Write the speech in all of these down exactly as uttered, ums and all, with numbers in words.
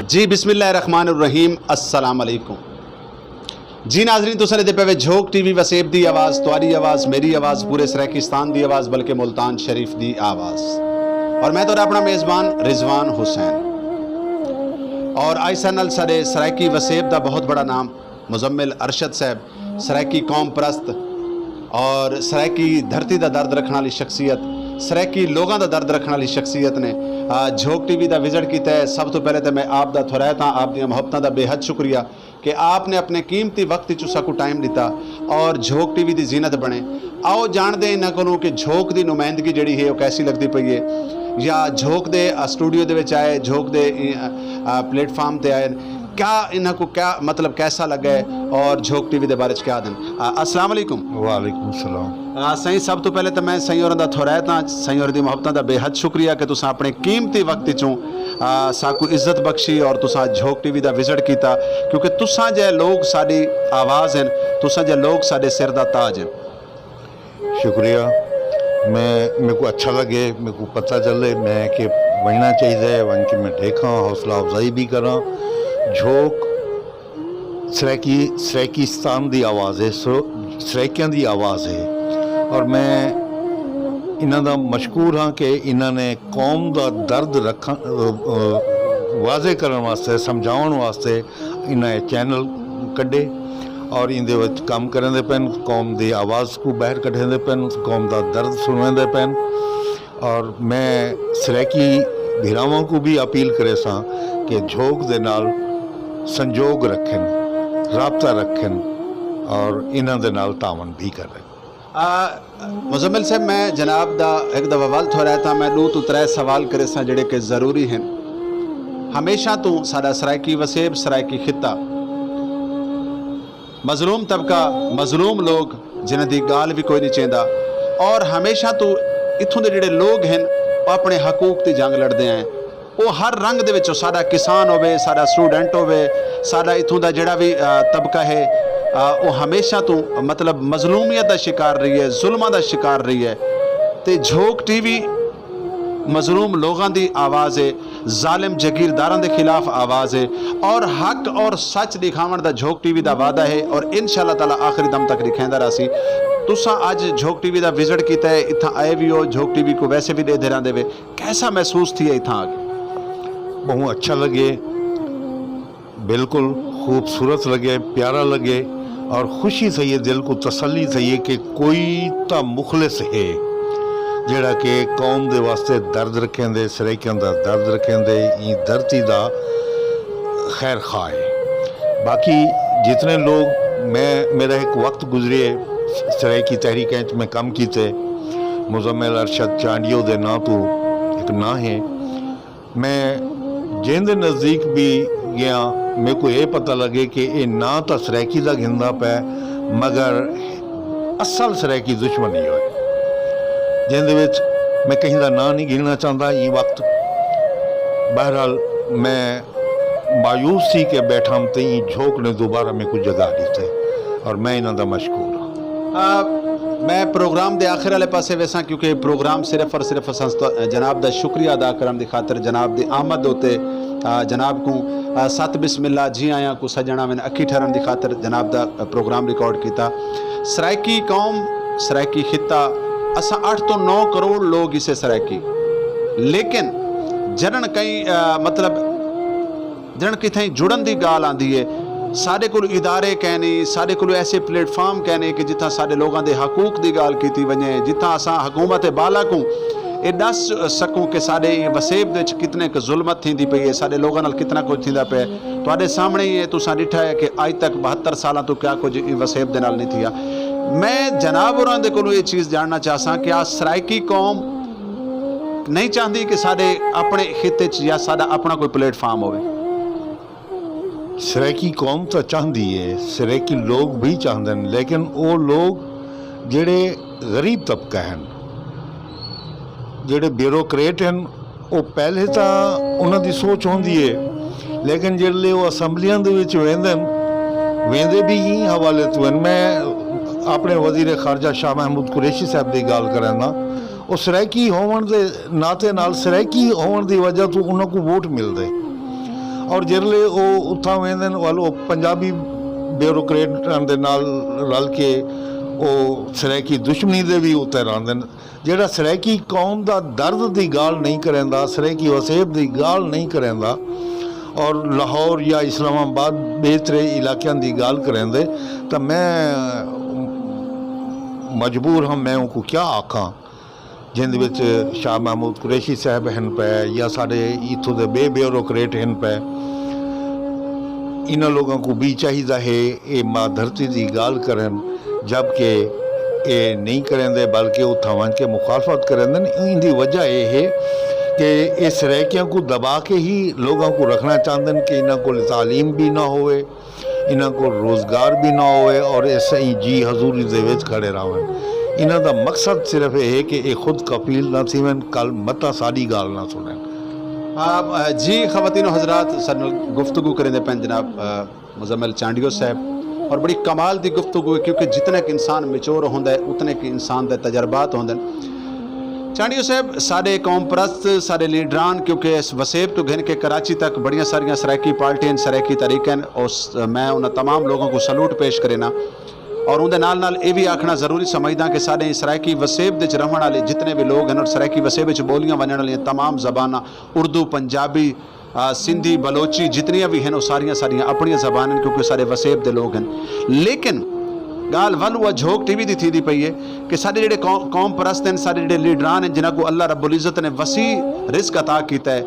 جی، بسم اللہ الرحمن الرحیم۔ السلام علیکم۔ جی ناظرین، تساں ݙیہدے پئے وے جھوک ٹی وی، وسیب دی آواز، تہاݙی آواز، میݙی آواز، پورے سرائیکستان دی آواز، بلکہ ملتان شریف دی آواز۔ اور میں تہاݙا اپݨا میزبان رضوان حسین۔ اور آئی سینل ساݙے سرائیکی وسیب دا بہت بڑا نام مزمل ارشد صاحب، سرائیکی قوم پرست اور سرائیکی دھرتی دا درد رکھݨ والی شخصیت، سرائیکی لوگاں دا درد رکھݨ والی شخصیت نے، آ، جھوک ٹی وی دا وزٹ کیتا ہے۔ سب توں پہلے تے میں آپ دا تھورائت ہاں، آپ دیاں محبتاں دا بے حد شکریہ کہ آپ نے اپنے قیمتی وقت وچوں ساکوں ٹائم ݙتا اور جھوک ٹی وی دی زینت بݨے۔ آؤ ڄاݨدے ہیں انہاں کولوں کہ جھوک دی نمائندگی جیڑھی ہے، او کیسی لڳدی پئی ہے، یا جھوک دے، آ، سٹوڈیو دے وچ آئے، جھوک دے، آ، آ، پلیٹ فارم تے آئے، کیا انہاں کوں کیا، مطلب، کیسا لڳا ہے اور جھوک ٹی وی دے بارے چ کیا آہدن؟ آ، السلام علیکم۔ وعلیکم السلام۔ آ، سائیں، سب توں پہلے تے میں سائیں ہوراں دا تھورائت ہاں، سائیں ہوراں دی محبتاں دا بے حد شکریہ کہ تساں اپݨے قیمتی وقت وچوں، آ، ساکوں عزت بخشی اور تساں جھوک ٹی وی دا وزٹ کیتا، کیونکہ تساں جیہے لوگ ساݙی آواز ہن، تساں جیہے لوگ ساݙے سر دا تاج ہن۔ شکریہ۔ میں، میکوں اچھا لڳے، میکوں پتہ چلے میں کہ ونڄݨا چاہیدا ہے، ونڄ کے میں ݙیکھاں، حوصلہ افزائی بھی کراں۔ جھوک سرائیکی، سرائیکستان دی آواز ہے، سرو-، سرائیکیاں دی آواز ہے، اور میں انہاں دا مشکور ہاں کہ انہاں نے قوم دا درد رکھݨ، آ، آ، واضح کرݨ واسطے، سمجھاوݨ واسطے انہاں اے چینل کڈھے اور ایندے وچ کم کریندے پئن، قوم دی آواز کوں ٻاہر کڈھیندے پئن، قوم دا درد سݨویندے پئن۔ اور میں سرائیکی بھراواں کوں بھی اپیل کریساں کہ جھوک دے نال سنجوگ رکھن، رابطہ رکھن اور انہاں دے نال تعاون بھی کرن۔ آ، مزمل صاحب، میں جناب دا ہک دفعہ ول تھورائت ہاں، میں ݙو توں ترے سوال کریساں جیڑھے کہ ضروری ہن۔ ہمیشہ توں ساݙا سرائیکی وسیب، سرائیکی خطہ، مظلوم طبقہ، مظلوم لوگ جنہاں دی ڳالھ وی کوئی نہیں چیندا، اور ہمیشہ توں اتھوں دے جیڑھے لوگ ہن، او اپݨے حقوق دی جنگ لڑدے ہیں۔ او ہر رنگ دے وچ، ساݙا کسان ہووے، ساݙا سٹوڈنٹ ہووے، ساݙا اتھوں دا جیڑھا وی، آ، طبقہ ہے، آ، او ہمیشہ توں، مطلب، مظلومیت دا شکار رہی ہے، ظلماں دا شکار رہی ہے۔ تے جھوک ٹی وی مظلوم لوگاں دی آواز ہے، ظالم جگیرداراں دے خلاف آواز ہے، اور حق اور سچ ݙکھاوݨ دا جھوک ٹی وی دا وعدہ ہے، اور انشاءاللہ تعالیٰ آخری دم تک ݙکھیندا رہسی۔ تساں اڄ جھوک ٹی وی دا وزٹ کیتا ہے، اتھاں آئے وی ہو، جھوک ٹی وی کوں ویسے وی ݙیہدے رہندے وے، کیسا محسوس تھیا اتھاں آ کے؟ ٻہوں اچھا لڳے، بالکل خوبصورت لڳے، پیارا لڳے، اور خوشی تھئی ہے، دل کوں تسلی تھئی ہے کہ کوئی تاں مخلص ہے جیڑھا کہ قوم دے واسطے درد رکھیندے، سرائیکیاں دا درد رکھیندے، ایں دھرتی دا خیر خواہ ہے۔ باقی جتنے لوگ، میں، میرا ہک وقت گزرے سرائیکی تحریکاں اچ میں کم کیتے، مزمل ارشد چانڈیو دے ناں توں ہک ناں ہے۔ میں جیندے نزدیک بھی ڳیاں، میکوں اے پتہ لڳے کہ اے ناں تاں سرائیکی دا گھندا پئے، مگر اصل سرائیکی دشمنی ہوئے، جیندے وچ میں کہیں دا ناں نہیں گھننا چاہندا ایں وقت۔ بہرحال، میں مایوس تھی کے ٻیٹھم تے ایں جھوک نے دوبارہ میکوں جگا ݙتے، اور میں انہاں دا مشکور ہاں۔ آ، میں پروگرام دے آخر والے پاسے ویساں، کیونکہ پروگرام صرف اور صرف اساں تو-، جناب دا شکریہ ادا کرݨ دی خاطر، جناب دی آمد اتے، آ، جناب کوں، آ، ست بسم اللہ، جی آیاں کوں سڄݨ آون، اکھی ٹھہرݨ دی خاطر جناب دا پروگرام ریکارڈ کیتا۔ سرائیکی قوم، سرائیکی خطہ، اساں اٹھ توں نو کروڑ لوگ اسے سرائیکی، لیکن جݙݨ کہیں، آ، مطلب، جݙݨ کتھائیں جڑݨ دی ڳالھ آندی ہے، ساݙے کول ادارے کائنی، ساݙے کول ایسے پلیٹ فارم کائنی کہ جتھاں ساݙے لوگاں دے حقوق دی ڳالھ کیتی ونڄے، جتھاں اساں حکومت بالا کوں اے ݙس سکوں کہ ساݙے ایں وسیب دے وچ کتنے ک ظلمت تھیندی پئی ہے، ساݙے لوگاں نال کتنا کجھ تھیندا پئے۔ تہاݙے سامݨے ہی ہے، تساں ݙٹھا ہے کہ اڄ تک بہتر سالاں توں کیا کجھ ایں وسیب دے نال نہیں تھیا۔ میں جناب ہوراں دے کولوں اے چیز ڄاݨنا چاہساں کہ آ سرائیکی قوم نہیں چاہندی کہ ساݙے اپݨے خطے چ یا ساݙا اپݨا کوئی پلیٹ فارم ہووے۔ سرائیکی قوم تاں چاہندی ہے، سرائیکی لوگ بھی چاہندن، لیکن او لوگ جڑے غریب طبقہ ہن، جڑے بیوروکریٹ ہن، او پہلے تاں انہاں دی سوچ ہوندی ہے، لیکن جڑلے او اسمبلیاں دے وچ ویندن، ویندے بھی ایں حوالے توں ہن۔ میں اپݨے وزیر خارجہ شاہ محمود قریشی صاحب دی ڳالھ کریندا، او سرائیکی ہووݨ دے ناطے نال، سرائیکی ہووݨ دی وجہ توں انہاں کوں ووٹ ملدے۔ اور جیرلے او اتھاں ویندن ول او پنجابی بیوروکریٹاں دے نال رل کے او سرائیکی دشمنی دے وی اتے رہندن۔ جیڑھا سرائیکی قوم دا درد دی گالھ نئیں کریندا، سرائیکی وسیب دی گالھ نئیں کریندا، اور لاہور یا اسلام آباد بیترے علاقیاں دی گالھ کریندے، تاں میں مجبور ہاں میں اونکوں کیا آکھاں؟ جیندے وچ شاہ محمود قریشی صاحب ہن پئے یا ساڈے اتھوں دے بے بیوروکریٹ ہن پئے۔ انہاں لوگاں کوں وی چاہیدا ہے اے ماں دھرتی دی گالھ کرن، جبکہ اے نئیں کریندے بلکہ اتھاں ونج کے مخالفت کریندن۔ ایندی وجہ اے ہے کہ اے سرائیکیاں کوں دبا کے ہی لوگاں کوں رکھنا چاہندن کہ انہاں کول تعلیم وی نہ ہووے، انہاں کول روزگار وی نہ ہووے اور ایسے ہی جی حضوری دے وچ کھڑے رہون۔ انہاں دا مقصد صرف اے ہے کہ اے خود کفیل نہ تھیون، کل متاں ساڈی گالھ نہ سنن۔ جی خواتین و حضرات، ساڈے نال گفتگو کریندے پن جناب مزمل چانڈیو صاحب، اور بڑی کمال دی گفتگو ہے کیونکہ جتنے کہ انسان میچور ہوندا ہے اتنے کہ انسان دے تجربات ہوندے۔ چانڈیو صاحب، ساڈے قوم پرست ساڈے لیڈران کیونکہ اس وسیب تو گھن کے کراچی تک بڑیاں ساریاں سرائیکی پارٹیاں، سرائیکی تحریکاں، اور میں انہاں تمام لوگاں کو سلوٹ پیش کرینا۔ اور اون دے نال نال اے وی آکھنا ضروری سمجھداں کہ ساڈے سرائیکی وسیب دے وچ رہن والے جتنے وی لوگ ہن اور سرائیکی وسیب وچ بولیاں ونجن والیاں تمام زباناں، اردو، پنجابی، سندھی، بلوچی، جتنیاں وی ہن او ساریاں ساڈیاں اپنیاں زبان ہن کیونکہ ساڈے وسیب دے لوگ ہن۔ لیکن گالھ ول اوہا جھوک ٹی وی دی تھیندی پئی ہے کہ ساڈے جیڑھے قوم پرست ہن، ساڈے جیڑھے لیڈران ہن جنہاں کوں اللہ رب العزت نے وسیع رزق عطا کیتا ہے،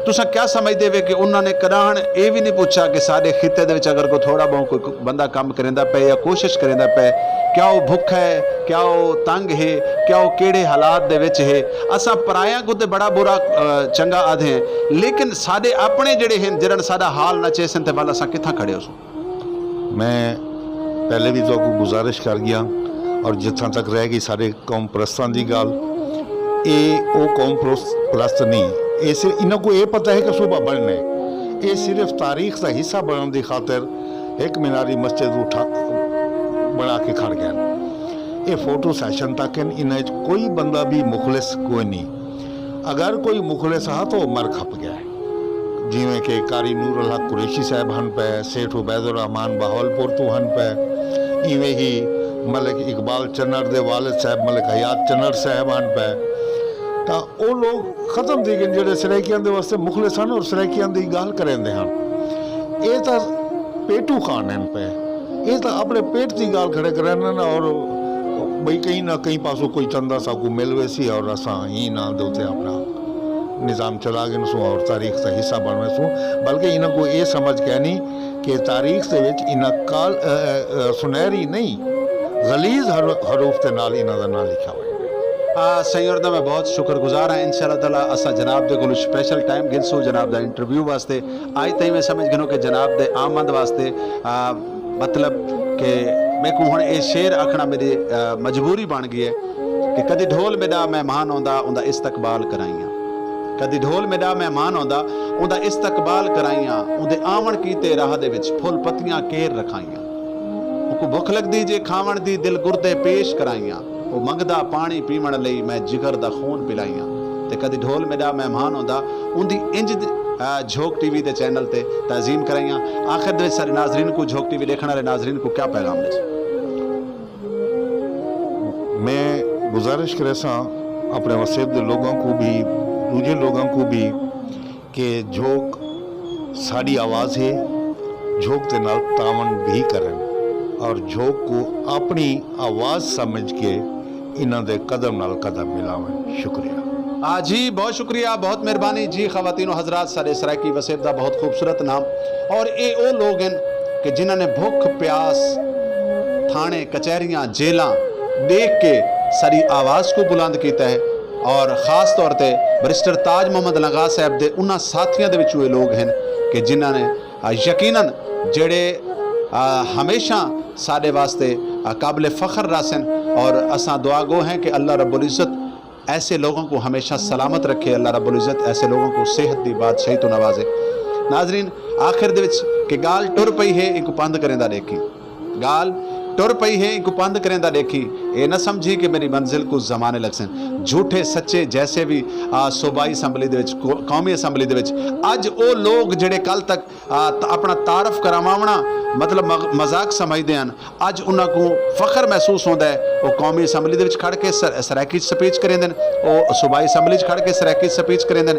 تساں کیا سمجھدے وے کہ انہاں نے کڈاہن اے وی نی پچھا کہ ساڈے خطے دے وچ اگر کوئی تھوڑا بہوں کوئی بندہ کم کریندا پئے یا کوشش کریندا پئے، کیا او بھکھا ہے، کیا او تنگ ہے، کیا او کیڑھے حالات دے وچ ہے؟ اساں پرایاں کوں تے بڑا برا چنگا آدھے ہیں، لیکن ساڈے اپنے جیڑھے ہن جنہاں ساڈا حال نہ چیسن تے ول اساں کتھاں کھڑے ہوسوں؟ میں پہلے وی تہاکوں گزارش کر گیاں اور جتھاں تک رہ گئی ساڈے قوم پرستاں دی گالھ، اے او قوم پرست نی، اے صرف انہاں کوں اے پتہ ہے کہ صوبہ بنڑنا ہے۔ اے صرف تاریخ دا حصہ بنڑن دی خاطر ہک میناری مسجد اٹھا بنڑا کے کھڑ گئن۔ اے فوٹو سیشن تک ہن، انہاں اچ کوئی بندہ وی مخلص کوئی نی۔ اگر کوئی مخلص ہا تاں او مر کھپ گیا ہے۔ جیویں کہ قاری نور الحق قریشی صاحب ہن پئے، سیٹھ عبید الرحمن بہاولپور توں ہن پئے، ایویں ہی ملک اقبال چنڑ دے والد صاحب ملک حیات چنڑ صاحب ہن پئے، تاں او لوگ ختم تھی گن جیڑھے سرائیکیاں دے واسطے مخلص ہن اور سرائیکیاں دی گالھ کریندے ہن۔ اے تاں پیٹو خان ہن پئے، اے تاں اپنے پیٹ دی گالھ کھڑے کریندن اور بھئی کہیں نہ کہیں پاسوں کوئی چندہ ساکوں مل ویسی اور اساں ایں ناں دے اتے اپنا نظام چلا گھنسوں اور تاریخ دا حصہ بن ویسوں، بلکہ انہاں کوں اے سمجھ کینی کہ تاریخ دے وچ انہاں کال سنہری نہیں، غلیظ حروف دے نال انہاں دا ناں لکھیا ہویا۔ آ سئیں اور دا میں بہت شکر گزار ہاں۔ انشاءاللہ تعالی اساں جناب دے کولوں سپیشل ٹائم گھنسوں جناب دا انٹرویو واسطے۔ آج تئیں میں سمجھ گھنوں کہ جناب دے آمد واسطے آ مطلب کہ میکوں ہن اے شعر آکھنا میڈی مجبوری بن گئی ہے کہ کدی ڈھول میڈا مہمان ہوندا اوندا استقبال کرائیاں، کدی ڈھول میڈا مہمان ہوندا اوندا استقبال کرائیاں، اوندے آون کیتے راہ دے وچ پھل پتیاں کیر رکھائیاں، اوکوں بھکھ لگدی جے کھاون دی دل گردے پیش کرائیاں، او منگدا پانی پیون لئی میں جگر دا خون پلائیاں، تے کدی ڈھول میڈا مہمان ہوندا اوندی انج جھوک ٹی وی دے چینل تے تعظیم کرائیاں۔ آخر دے وچ سارے ناظرین کوں جھوک ٹی وی ڈیکھن والے ناظرین کوں کیا پیغام ڈیسو؟ میں گزارش کریساں اپنے وسیب دے لوگاں کوں بھی، دوجے لوگاں کوں بھی کہ جھوک ساڈی آواز ہے، جھوک دے نال تعاون بھی کرن اور جھوک کوں اپنی آواز سمجھ کے انہاں دے قدم نال قدم ملاون۔ شکریہ۔ آ جی بہت شکریہ، بہت مہربانی جی۔ خواتین و حضرات، ساڈے سرائیکی وسیب دا بہت خوبصورت نام، اور اے او لوگ ہن کہ جنہاں نے بھکھ پیاس، تھانے کچہریاں، جیلاں ڈیکھ کے ساڈی آواز کو بلند کیتا ہے، اور خاص طور تے برسٹر تاج محمد لنگاہ صاحب دے انہاں ساتھیاں دے وچوں اے لوگ ہن کہ جنہاں نے یقینا جڑے ہمیشہ ساڈے واسطے قابل فخر رہسن، اور اساں دعا گو ہیں کہ اللہ رب العزت ایسے لوگوں کو ہمیشہ سلامت رکھے، اللہ رب العزت ایسے لوگوں کو صحت دی بادشاہی تو نوازے۔ ناظرین، آخر دے وچ کہ گال ٹر پئی ہے، ایکوں پند کریندا ڈیکھیں۔ گال ٹر پئی ہے اینکوں پندھ کریندا ڈیکھی، اے نہ سمجھی کہ میڈی منزل کوں زمانے لگسن۔ جھوٹے سچے جیسے وی آ صوبائی اسمبلی دے وچ، قومی اسمبلی دے وچ اج او لوگ جیڑھے کل تک آ اپنا تعارف کرواونا مطلب مذاق سمجھدے ہن، اج انہاں کوں فخر محسوس ہوندا ہے۔ او قومی اسمبلی دے وچ کھڑ کے سرائیکی سپیچ کریندن، او صوبائی اسمبلی وچ کھڑ کے سرائیکی سپیچ کریندن۔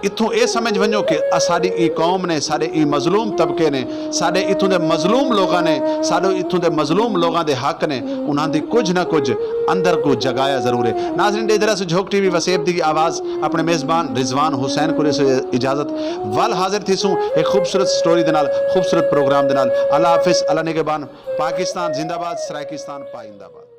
اتھوں اے سمجھ ونجو کہ اساڈی ایں قوم نے، ساڈے ایں مظلوم طبقے نے، ساڈے اتھوں دے مظلوم لوگاں نے، ساڈے اتھوں دے مظلوم لوگاں دے حق نے، انہاں دی کجھ نہ کجھ اندر کوں جگایا ضرور ہے۔ ناظرین، ڈیدھرا سے جھوک ٹی وی وسیب دی آواز اپنے میزبان رضوان حسین کوں ڈیسو اجازت۔ ول حاضر تھیسوں ایک خوبصورت سٹوری دے نال، خوبصورت پروگرام دے نال۔ اللہ حافظ، اللہ نگہبان۔ پاکستان زندہ باد، سرائیکستان پائندہ باد۔